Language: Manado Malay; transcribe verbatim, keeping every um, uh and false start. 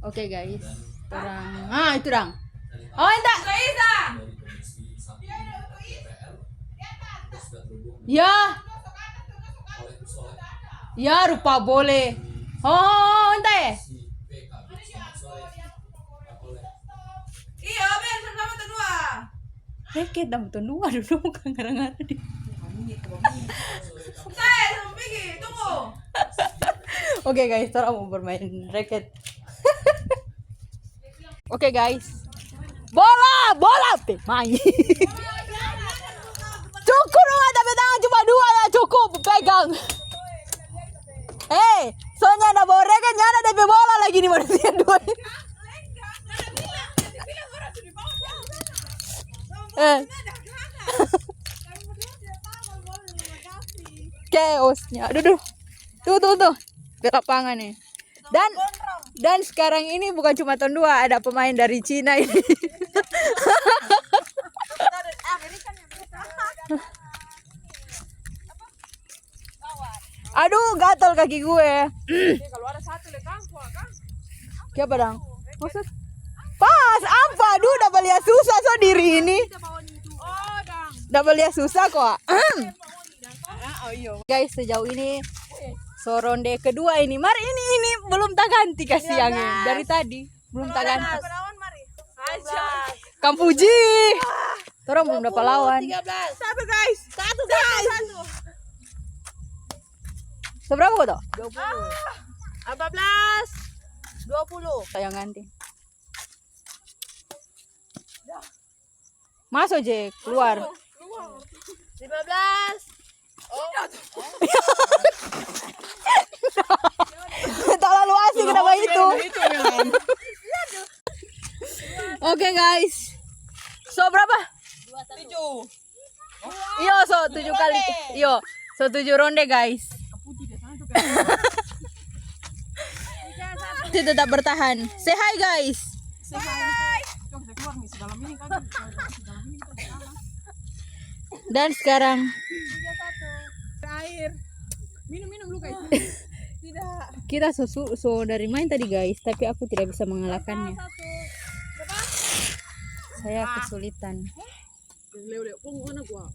Oke guys, orang ah itu dang. Oh, enta. Ya. Ya, rupa boleh. Oh, enta eh. Iya, Ben, sama-sama tuh dua. Reket dang, buton dua dulu, bukan gara-gara di. Oke guys, torang mau bermain reket. Oke guys, bola, bola, pe main. Cukup dong, ada tangan cuma dua ya, cukup pegang. Eh, soalnya ada bawa reket, nyanda ada pe bola lagi nih manusia dua. Eh. Chaosnya. Aduh, duh. Tuh, tuh, tuh. Di lapangan nih. Dan dan sekarang ini bukan cuma ton dua, ada pemain dari Cina ini. Aduh, gatal kaki gue. Kalau ada satu deh, Kang, kuah, Kang. Siapa dang? Maksud? Pas, apa? Aduh, udah balia susah so diri ini. Oh, Kang. Udah balia susah kok. Guys, sejauh ini so ronde kedua ini. Mari ini ini belum taganti kasiang ya. Dari tadi belum taganti. Kang Puji. Torang belum dapat lawan. Satu guys. Satu guys. Seberapa kau? Dua puluh. Empat belas. Dua puluh. Sayang ganti. Masuk je, keluar. Lima belas. Terlalu asik kenapa itu? Oke guys. So berapa? Tujuh. Iyo, so tujuh kali. Iyo, so tujuh ronde guys. Dia tetap bertahan. Say hi guys. Say hi. Dan sekarang Air. Minum minum dulu guys. Tidak. Kita so, so dari main tadi guys, tapi aku tidak bisa mengalahkannya. Satu. Berapa? Saya kesulitan. Leo leo. Kong mana gua?